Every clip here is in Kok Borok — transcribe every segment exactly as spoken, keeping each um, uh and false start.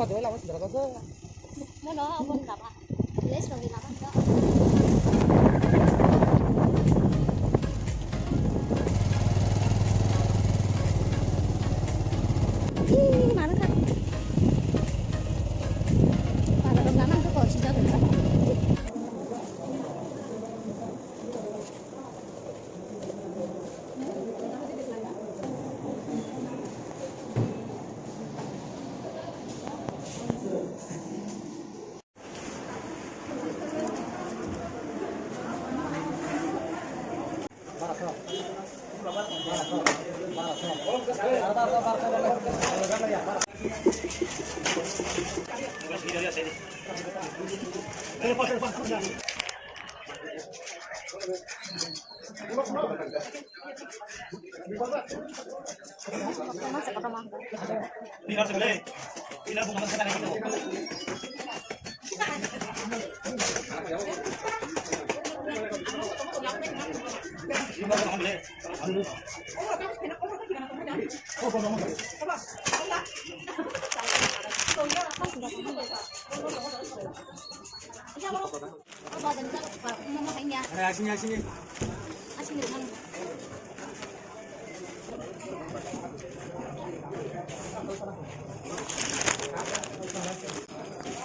Mono, abon lama. Yes, lagi lama. Ih, mana kan? Para rok lama tuh kok sih jago.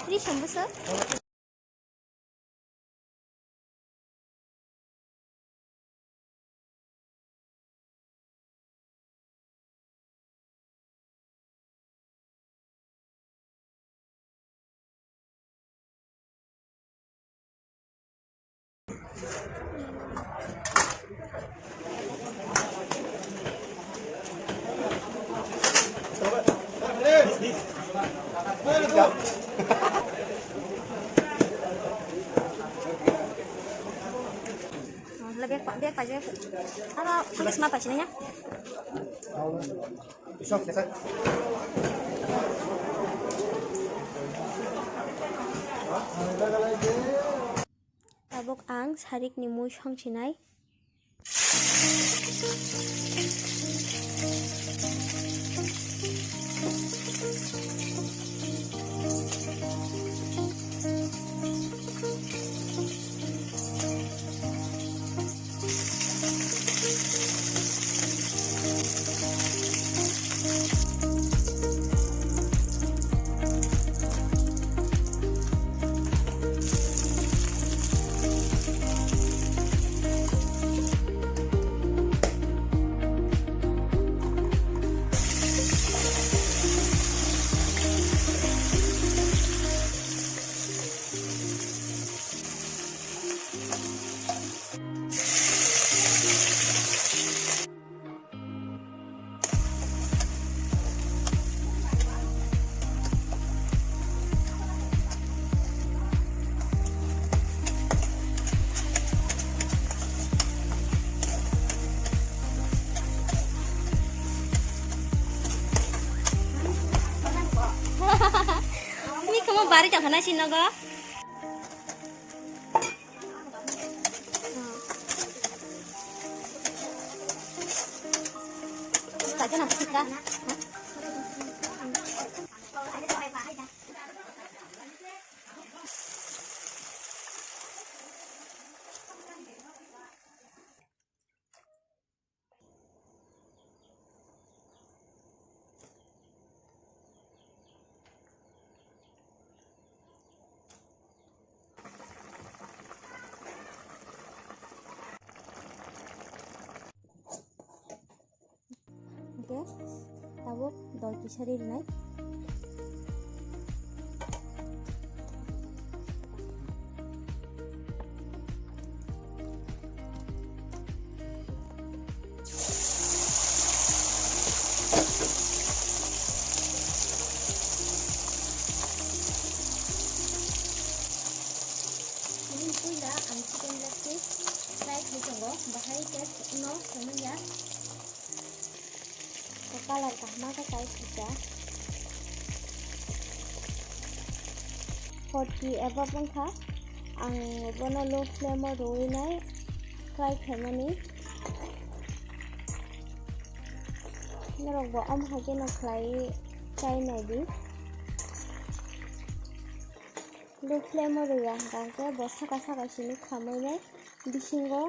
Ini sambal, sir. Bag pa, bag pa je. Aro, police ma pa sini ya. Tabuk ang sarikni mui songchinai. Ini kamu bari jangan nasi naga. Hingke tabuk dol kisa ri rinai. Nini puila ang chicken leg piece try khai tongo, bahai test no khaimanya. Colour kaham khe kai sijak. Forty above wngkha. Ang bono low flame o rwui nai try khaimani. Norok bo omo hai kheno khlai try nai di. Low flame o rwya hwnkha hwnkhe bo saka saka simi khamwi nai bisingo,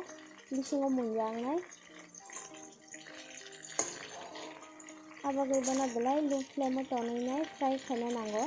bisingo munya wngnai. Abagwi bono belai low flame o tonwi nai fry khaina nango.